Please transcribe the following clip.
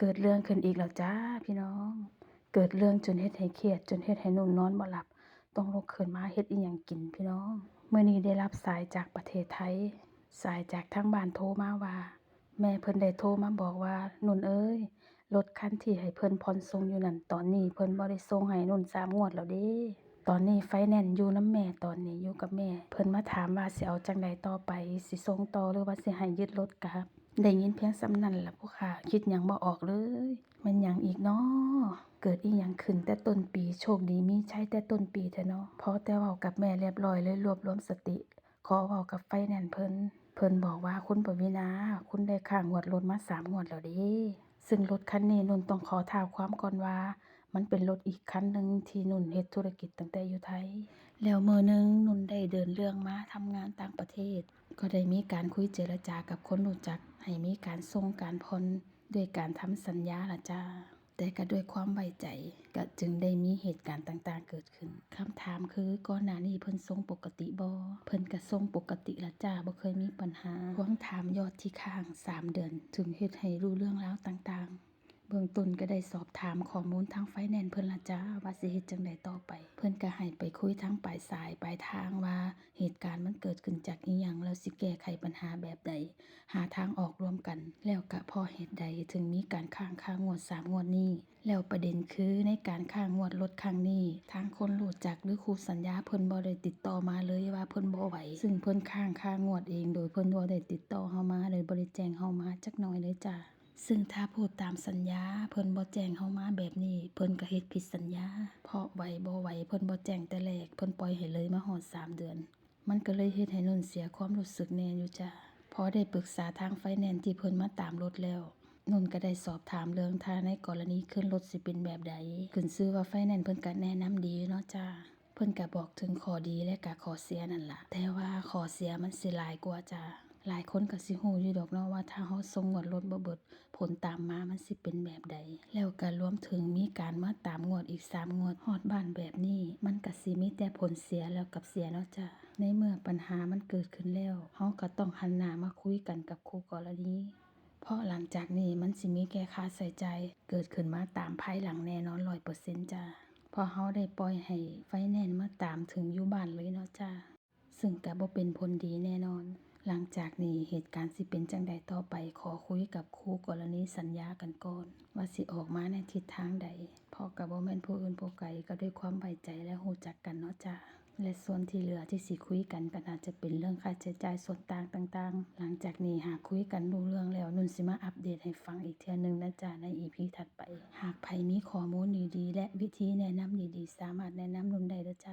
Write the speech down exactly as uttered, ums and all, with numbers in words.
เกิดเรื่องขึ้นอีกแล้วจ้าพี่น้อง เกิดเรื่องจนเฮ็ดให้เครียด จนเฮ็ดให้นุ่นนอนบ่หลับ ต้องลุกขึ้นมาเฮ็ดอิหยังกินพี่น้อง มื้อนี้ได้รับสายจากประเทศไทย สายจากทางบ้านโทรมาว่า แม่เพิ่นได้โทรมาบอกว่า นุ่นเอ้ย รถคันที่ให้เพิ่นผ่อนส่งอยู่นั่น ตอนนี้เพิ่นบ่ได้ส่งให้นุ่นสามงวดแล้วเด้ ตอนนี้ไฟแนนซ์อยู่นำแม่ ตอนนี้อยู่กับแม่ เพิ่นมาถามว่าสิเอาจั่งใดต่อไป สิส่งต่อหรือว่าสิให้ยึดรถกลับ ได้ยินเพียงส่ำนั้นล่ะผู้ข้าคิดหยังบ่ออกเลย แม่นหยังอีกน้อ เกิดอิหยังขึ้นแต่ต้นปี โชคดีมีชัยแต่ต้นปีแท้เนาะ พอแต่เว้ากับแม่เรียบร้อยเลยรวบรวมสติ ขอเว้ากับไฟแนนซ์เพิ่น เพิ่นบอกว่า คุณปวีณา คุณได้ค้างงวดรถมาสามงวดแล้วเด้ ซึ่งรถคันนี้นุ่นต้องขอท้าวความก่อนว่า มันเป็นรถอีกคันหนึ่งที่นุ่นเฮ็ดธุรกิจตั้งแต่อยู่ไทย แล้วมื้อหนึ่งนุ่นได้เดินเรื่องมาทำงานต่างประเทศ ก็ได้มีการคุยเจรจากับคนรู้จัก ให้มีการส่งการผ่อนด้วยการทำสัญญาล่ะจ้า แต่ก็ด้วยความไว้ใจ ก็จึงได้มีเหตุการณ์ต่างๆเกิดขึ้น คำถามคือก่อนหน้านี้เพิ่นส่งปกติบ่ เพิ่นก็ส่งปกติล่ะจ้า บ่เคยมีปัญหา ทวงถามยอดที่ค้างสามเดือน ถึงเฮ็ดให้รู้เรื่องราวต่างๆ เบื้องต้นก็ได้สอบถามข้อมูลทางไฟแนนซ์เพิ่นล่ะจ้า ว่าสิเฮ็ดจั่งใดต่อไป เพิ่นก็ให้ไปคุยทางปลายสายปลายทางว่าเหตุการณ์มันเกิดขึ้นจากอิหยัง แล้วสิแก้ไขปัญหาแบบใด หาทางออกร่วมกัน แล้วก็เพราะเหตุใดถึงมีการค้างค่างวดสามงวดนี้ แล้วประเด็นคือในการค้างงวดรถครั้งนี้ ทางคนรู้จักหรือคู่สัญญาเพิ่นบ่ได้ติดต่อมาเลยว่าเพิ่นบ่ไหว ซึ่งเพิ่นค้างค่างวดเอง โดยเพิ่นบ่ได้ติดต่อเฮามา โดยบ่ได้แจ้งเฮามาจักหน่อยเลยจ้า ซึ่งถ้าพูดตามสัญญา เพิ่นบ่แจ้งเฮามาแบบนี้ เพิ่นก็เฮ็ดผิดสัญญา เพราะไหวบ่ไหว เพิ่นบ่แจ้งแต่แรก เพิ่นปล่อยให้เลยมาฮอดสามเดือน มันก็เลยเฮ็ดให้นุ่นเสียความรู้สึกแน่อยู่จ้า พอได้ปรึกษาทางไฟแนนซ์ที่เพิ่นมาตามรถแล้ว นุ่นก็ได้สอบถามเรื่องถ้าในกรณีคืนรถสิเป็นแบบใด ขึ้นชื่อว่าไฟแนนซ์เพิ่นก็แนะนำดีเนาะจ้า เพิ่นก็บอกถึงข้อดีและก็ข้อเสียนั่นล่ะ แต่ว่าข้อเสียมันสิหลายกว่าจ้า หลายคนก็สิฮู้อยู่ดอกเนาะว่าถ้าเฮาส่งงวดรถบ่เบิด ผลตามมามันสิเป็นแบบใด แล้วก็รวมถึงมีการมาตามงวดอีกสามงวด ฮอดบ้านแบบนี้ มันก็สิมีแต่ผลเสียแล้วกับเสียเนาะจ้า ในเมื่อปัญหามันเกิดขึ้นแล้ว เฮาก็ต้องหันหน้ามาคุยกันกับคู่กรณี เพราะหลังจากนี้มันสิมีแค่ค่าใช้จ่ายเกิดขึ้นมาตามภายหลังแน่นอนร้อยเปอร์เซ็นต์จ้า เพราะเฮาได้ปล่อยให้ไฟแนนซ์มาตามถึงอยู่บ้านเลยเนาะจ้า ซึ่งก็บ่เป็นผลดีแน่นอน หลังจากนี้เหตุการณ์สิเป็นจั่งใดต่อไป ขอคุยกับคู่กรณีสัญญากันก่อน ว่าสิออกมาในทิศทางใด เพราะก็บ่แม่นผู้อื่นผู้ไกล ก็ด้วยความไว้ใจและรู้จักกันเนาะจ้า และส่วนที่เหลือที่สิคุยกันก็น่าจะเป็นเรื่องค่าใช้จ่ายส่วนต่างต่างๆ หลังจากนี้หากคุยกันรู้เรื่องแล้ว นุ่นสิมาอัปเดตให้ฟังอีกเทื่อหนึ่งนะจ้า ใน อีพี ถัดไป หากใผมีข้อมูลดีๆ และวิธีแนะนำดีๆ สามารถแนะนำนุ่นได้เด้อจ้า